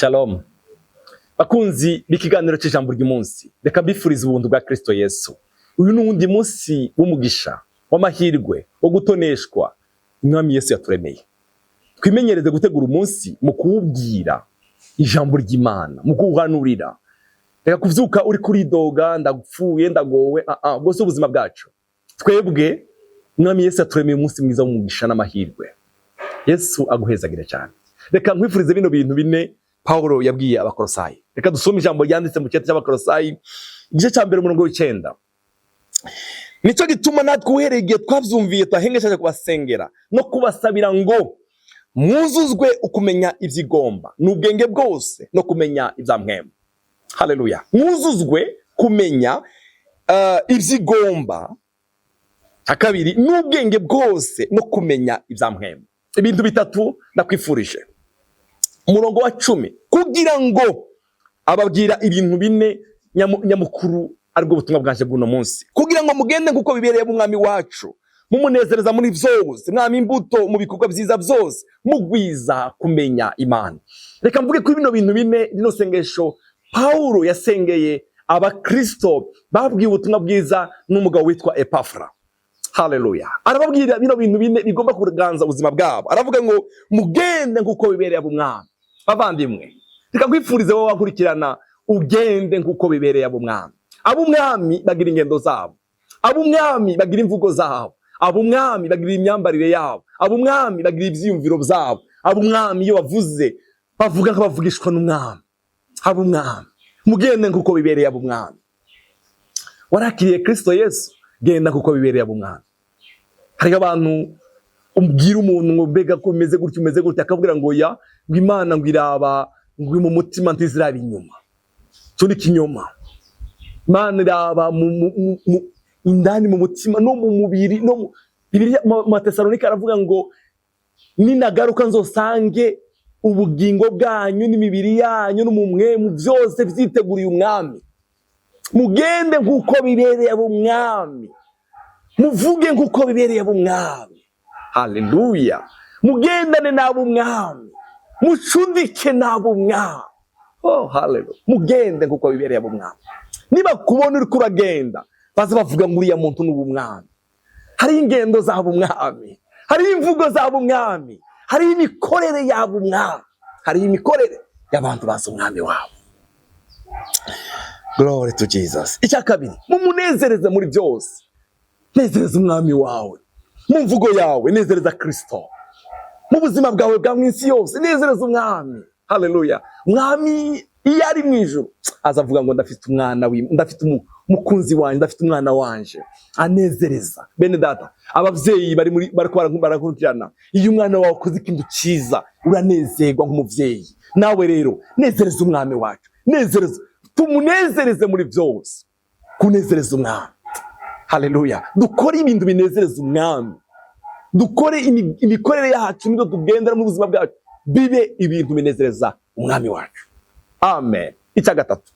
Shalom. Bakunzi b'ikiganiro cy'ijambo ry'umunsi, reka mbifurize ubuntu bwa Kristo Yesu. Uyu ni uwundi munsi w'umugisha, w'amahirwe, wo gutoneshwa Umwami Yesu yaturemeye. Twimenyereze gutegura umunsi mu kuwubwira ijambo ry'Imana, mu kuwuhanurira. Reka kuvyuka uri kuridoga, ndapfuye, ndagowe, ah ah, bwose ubuzima bwacu. Twebwe Umwami Yesu yaturemeye umunsi mwiza w'umugisha n'amahirwe. Yesu aguhezagire cyane. Reka nkwifurize bino bintu bine Paulo yabwiye Abakolosayi. Reka dusome ijambo ryanditse mu cyete cy'Abakolosayi, igice cya 1, umurongo w'9. Nicyo gituma natwe uhereye igihe twavyumviye twahengeshaje kubasengera no kubasabira ngo mwuzuzwe ukumenya ivyigomba n'ubwenge bwose no kumenya ibya mpwemu. Haleluya! Mwuzuzwe kumenya ivyigomba. Cya kabiri, n'ubwenge bwose no kumenya ibya mpwemu. Ibintu bitatu ndakwifurije. Umurongo wa 10, kugira ngo ababwira ibintu bine nyamukuru, aribwo butumwa bwaje bw'uno munsi, kugira ngo mugende nk'uko bibereye mu Mwami wacu, mumunezereza muri byose, mwama imbuto mu bikorwa byiza byose, mugwiza kumenya Imana. Reka mvuge kuri bino bintu bine, rino sengesho Paulo yasengeye Abakristo babwiye ubutumwa bwiza n'umugabo witwa Epafra. Haleluya! Arababwira bino bintu bine bigomba kuganza ubuzima bwabo. Aravuga ngo mugende nk'uko bibereye ab'Umwami. Bavandimwe, reka nkwifurize wowe wakurikirana, ugende nk'uko bibereye ab'Umwami. Ab'Umwami bagira ingendo zabo, ab'Umwami bagira imvugo zabo, ab'Umwami bagira imyambarire yabo, ab'Umwami bagira ivyiyumviro byabo. Ab'Umwami iyo bavuze bavuga nk'abavugishwa n'Umwami. Ab'Umwami, mugende nk'uko bibereye ab'Umwami. Warakiriye Kristo Yesu, genda kuko bibereye ab'Umwami. Hariho abantu ubwira umuntu ngo mbega ko umeze gutya, umeze gutya, akabwira ngo ya, ngo Imana ngo iraba ngo mu mutima, ntiziraba inyuma. Cyo ni kinyoma. Imana iraba indani mu mutima no mu mubiri no mu Bibiliya. Mu Batesalonika aravuga ngo ninagaruka nzosange ubugingo bwanyu n'imibiri yanyu no mu mwemu byose vyiteguriye Umwami. Mugende nk'uko bibereye ab'Umwami, muvuge nk'uko bibereye ab'Umwami. Haleluya! Mugendane n'ab'Umwami, mucudike n'ab'Umwami. Oh, haleluya! Mugende nk'uko bibereye ab'Umwami. Niba kubona uriko uragenda, baza bavuga ngo uriya muntu ni uw'Umwami. Hariho ingendo z'ab'Umwami, hariho imvugo z'ab'Umwami, hariho imikorere y'ab'Umwami, hariho imikorere y'abantu bazi Umwami wabo. Glory to Jesus. Icya kabiri, mumunezereze muri byose. Nezereza Umwami wawe mu mvugo yawe, nezereza Kristo mu buzima bwawe bwa minsi yose, nezereza Umwami. Haleluya! Umwami iyo ari mu ijuru azavuga ngo ndafite umwana, ndafite umukunzi wanjye, ndafite umwana wanje anezereza. Bene data, abavyeyi bari muri bariko barakurikirana, iyo umwana wawe akoze ikintu cyiza uranezerwa nk'umuvyeyi. Nawe rero nezereza Umwami wacu, nezereza, tumunezereze muri byose. Kunezereza Umwami, haleluya! Dukore ibintu binezereza Umwami, dukore imikorere yacu nibyo tugendera mu buzima bwacu, bibe ibintu binezereza Umwami wacu. Amen. Icya gatatu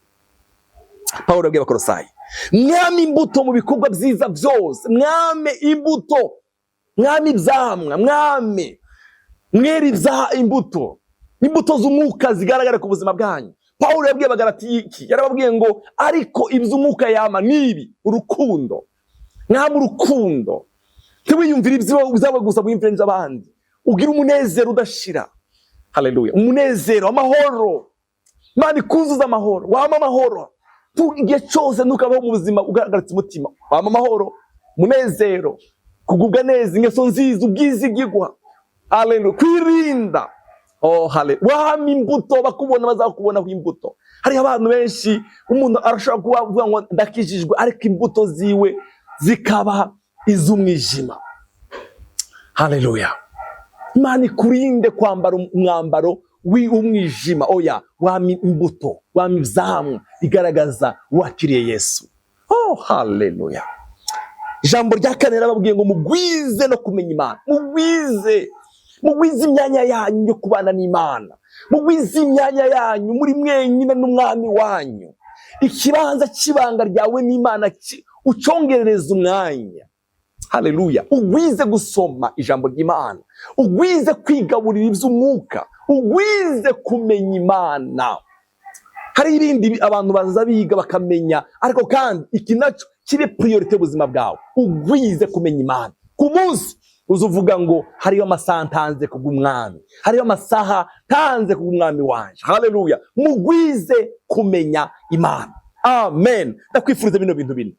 Pawulo yabwiye Abakolosayi: mwame imbuto mu bikorwa byiza byose, mwame imbuto, mwame ibyamwa, mwame mwere ibya imbuto, imbuto z'umwuka zigaragara ku buzima bwanyu. Pawulo yabwiye Abagalati iki? Yarababwiye ngo ariko iby'umwuka yama nibi: urukundo. Mwame urukundo, ntiwiyumvire ibyawe gusa, wiyumvire n'iby'abandi. Ugira umunezero udashira. Haleluya! Umunezero, amahoro, Imana ikuzuza amahoro, wama amahoro. Igihe cyose ntukabaho mu buzima ugaragaritse umutima. Wama amahoro, umunezero, kugubwa neza, ingeso nziza, ubwizigigwa. Haleluya! Kwirinda. Oh, haleluya! Wama imbuto, bakubona bazakubonaho imbuto. Hariho abantu benshi, umuntu arashobora kuba avuga ngo ndakijijwe, ariko imbuto ziwe zikaba iz'umwijima. Haleluya! Imana ikurinde kwambara umwambaro w'umwijima. Oya, wama imbuto, wama ivyamwa bigaragaza wakiriye Yesu. Oh, haleluya! Ijambo rya kane yarababwiye ngo mugwize no kumenya Imana. Mugwize, mugwize imyanya yanyu yo kubana n'Imana, mugwize imyanya yanyu muri mwenyine n'Umwami wanyu. Ikibanza cy'ibanga ryawe n'Imana ucongerereza umwanya. Haleluya! Ugwize gusoma ijambo ry'Imana, ugwize kwigaburira iby'umwuka, ugwize kumenya Imana. Hari ibindi abantu baza biga bakamenya, ariko kandi iki nacyo kibe priorité y'ubuzima bwawe. Ugwize kumenya Imana. Ku munsi uzuvuga ngo hariyo amasaha ntanze kubw'Umwami, hariyo amasaha ntanze kubw'Umwami wanje. Haleluya! Mugwize kumenya Imana. Amen. Ndakwifuriza bino bintu bine,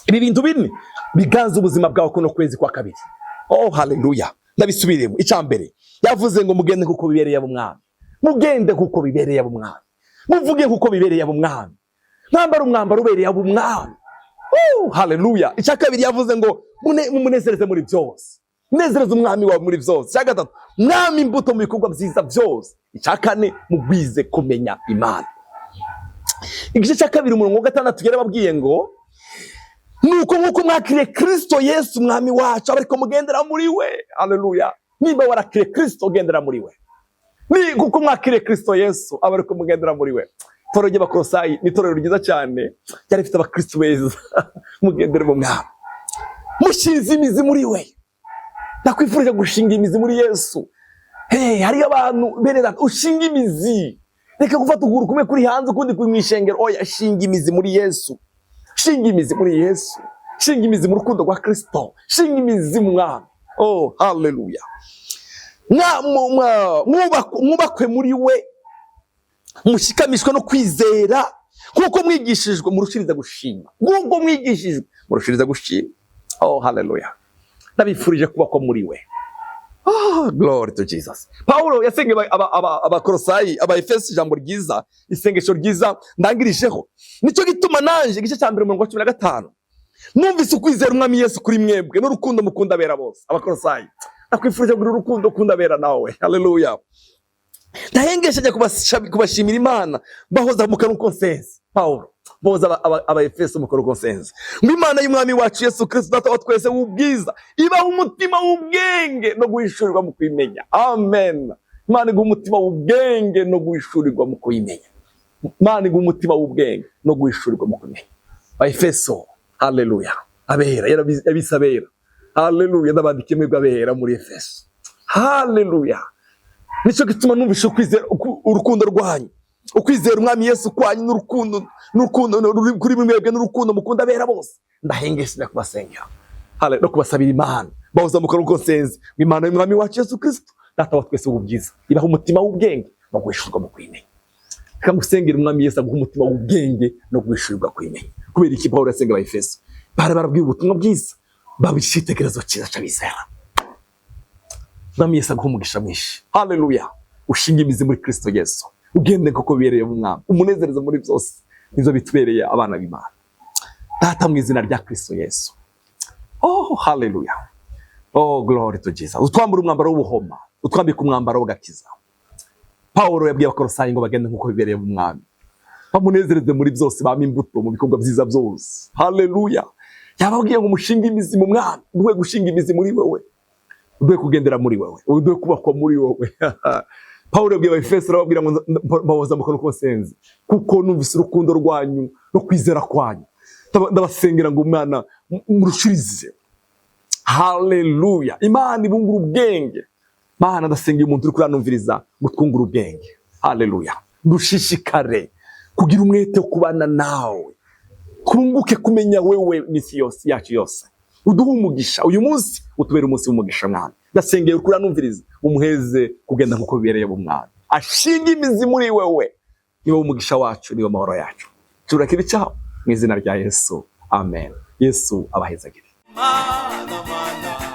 ibi bintu bine biganza ubuzima bwawe kuno kwezi kwa kabiri. Oh, haleluya! Ndabisubiremo. Icya mbere yavuze ngo mugende kuko bibereye ab'Umwami, mugende kuko bibereye ab'Umwami, muvuge kuko bibereye ab'Umwami, mwambara umwambaro ubereye ab'Umwami. Oh, haleluya! Icya kabiri yavuze ngo mumunezereze muri byose, munezereze Umwami wawe muri byose. Icya gatatu, mwame imbuto mu bikorwa byiza byose. Icya kane, mugwize kumenya Imana. Igice cya 2, umurongo wa 6, yarababwiye ngo nuko nk'uko mwakiriye Kristo Yesu Umwami wacu, ariko mugendera muri we. Haleluya! Niba warakiriye Kristo, ugendera muri we. Ni kuko mwakiriye Kristo Yesu, aba ariko mugendera muri we. Itorero ry'Abakorosayi ni itorero ryiza cyane, ryari rifite abakristo beza. Mugendere mu Mwami mushinze imizi muri we. Ndakwifurije gushinga imizi muri Yesu. Hey, hariyo abantu, bene data, ushinga imizi. Reka gufata ukuguru kumwe kuri hanze, ukundi kuri mu ishengero. Oya, shinga imizi muri Yesu, shinga imizi muri Yesu, shinga imizi mu rukundo rwa Kristo, shinga imizi mu Mwami. Oh, haleluya! Mwubakwe muri we, mushikamishwe no kwizera nk'uko mwigishijwe, murushiriza gushima. Nk'uko mwigishijwe, murushiriza gushima. Oh, haleluya! Ndabifurije kubakwa muri we. Oh, glory to Jesus. Paulo yasengeye Abakorosayi, Abaefeso ijambo ryiza, isengesho ryiza ndangirijeho. Nicyo gituma nanje, igice cya 1, umurongo wa 15, numvise ukwizera Umwami Yesu kuri mwebwe n'urukundo mukunda abera bose. Abakorosayi, ndakwifurije kugira urukundo ukunda abera nawe. Haleluya! Ndahengesha kubashimira Imana, bahoza mu kanwa konsense. Paulo boza Abaefeso mu kanwa konsense ngo Imana y'Umwami wacu Yesu Kristo, Data wa twese w'ubwiza, ibaha umutima w'ubwenge no guhishurirwa mu kuyimenya. Amen. Imana iguha umutima w'ubwenge no guhishurirwa mu kuyimenya. Imana iguha umutima w'ubwenge no guhishurirwa mu kumenya. Abaefeso, haleluya, abera yabise abera. Haleluya! Ndabandikiye mwebwe abera muri Efeso. Haleluya! Nicyo gituma numvishe ukwizera, urukundo rwanyu, ukwizera Umwami Yesu kwanyu n'urukundo ruri kuri mwebwe n'urukundo mukunda abera bose, ndahengesha kubasengera. Haleluya, no kubasabira Imana, bahoza mu kanwa konsenze ngo Imana y'Umwami wacu Yesu Kristo, Data wa twese w'ubwiza, ibaha umutima w'ubwenge no guhishurirwa mu kuyimenya. Reka ngusengere, Umwami Yesu aguha umutima w'ubwenge no guhishurirwa kuyimenya. Kubera iki Pawulo yasenga Abaefeso? Bari barabwiye ubutumwa bwiza, baba icyitegererezo cyiza cy'abizera. Umwami Yesu aguha umugisha mwinshi. Haleluya! Ushinga imizi muri Kristo Yesu, ugende kuko bibereye Umwami, umunezereze muri byose. Nibyo bitubereye abana b'Imana. Data, mu izina rya Kristo Yesu, oh, haleluya, oh, glory to Jesus, utwambura umwambaro w'ubuhoma, utwambika umwambaro w'agakiza. Pawulo yabwiye Abakorosayi ngo bagende nk'uko bibereye mu Mwami, bamunezereze muri byose, bame imbuto mu bikorwa byiza byose. Haleluya! Yababwiye ngo mushinge imizi mu Mwami. Uduhe gushinga imizi muri wewe, uduhe kugendera muri wewe, uduhe kubakwa muri wowe. Pawulo yabwiye Abaefeso, arababwira ngo mbahoza mu kanwa konsenze kuko numvise urukundo rwanyu no kwizera kwanyu. Ndabasengera ngo umwana murushirize. Haleluya! Imana ibungura ubwenge. Mana, ndasengera umuntu uri kuranumviriza ngo twungure ubwenge. Haleluya! Dushishikare kugira umwete wo kubana nawe, twunguke kumenya wewe iminsi yose yacu yose. Uduhe umugisha uyu munsi, utubere umunsi w'umugisha. Mwana, ndasengera uri kuranumviriza, umuheze kugenda nk'uko bibereye mu Mwami, ashinga imizi muri wewe. Niwe umugisha wacu, niwe mahoro yacu. Turakira icyaho mu izina rya Yesu, amen. Yesu abahezagire. Mana, mana.